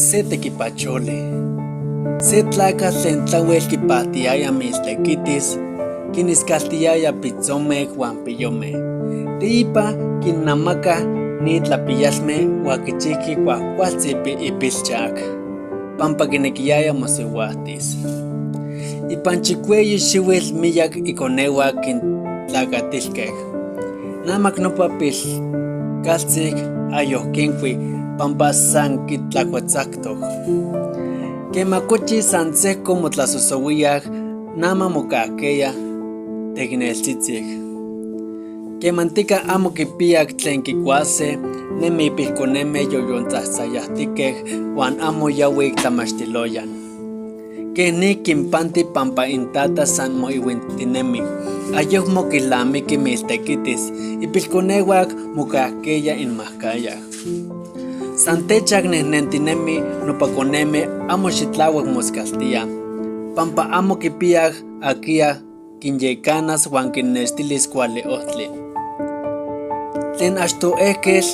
Se tequipacholi. Se tlacatl tlen tlahuel quipactiyaya miltequitis, quiniscaltiyaya pitzome huan piyome. Teipa quinnamaca ni tlapiyalme huan quichijqui cuajcualtzi ipilchac, pampa quinequiyaya mosihuajtis. Ipan chicueyi xihuitl miyac iconehua quintlacatilque. Namac nopa pilcaltzi ayoc quincui pampa san quitlacuatzactoc. Quema cochij san sejco motlasosohuíaj, nama mocajqueya teicneltzitzi. Quemantica amo quipiyac tlen quicuase, nemi pilconeme yoyontzajtzayajtique huan amo yahui tlamachtiloyan. Quej ni quinpanti pampa intata san moihuintinemi, ayocmo quilamiqui miltequitis, ipilconehuac mocajqueya inmajcaya. San techac nejnentinemi nopa coneme amo xitlahuac moscaltía, pampa amo quipiyac aquiya quinyecanas huan quinnextilis cuali ojtli. Tlen achto ejquetl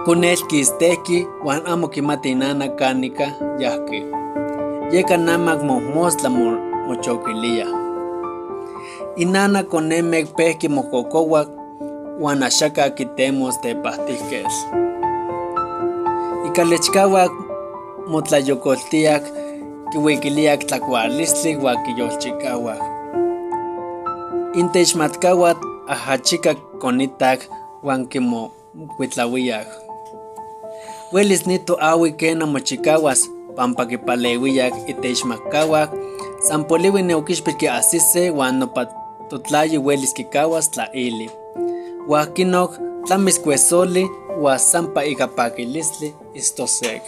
conetl quistejqui huan amo quimati inana canica yajqui. Yeca namac mojmostla mochoquilía. Inana coneme pejqui mococohua huan axaca quitemos tepajtijquetl. Icalechcahua motlayocoltiyac quihuiquiliyac tlacualistli huan quiyolchicahuac. Inteixmatcahua ajachica conitac huan quimocuitlahuiyac. Huelis ni toahui quena mochicahuas pampa quipalehuiyac iteixmatcahua san polihui neoquixpil quiajsise huan nopa totlayi huelis quicahuas tlaili. Huajquinoc tlamis cuesoli huan sampa ica paquilistli itztosec.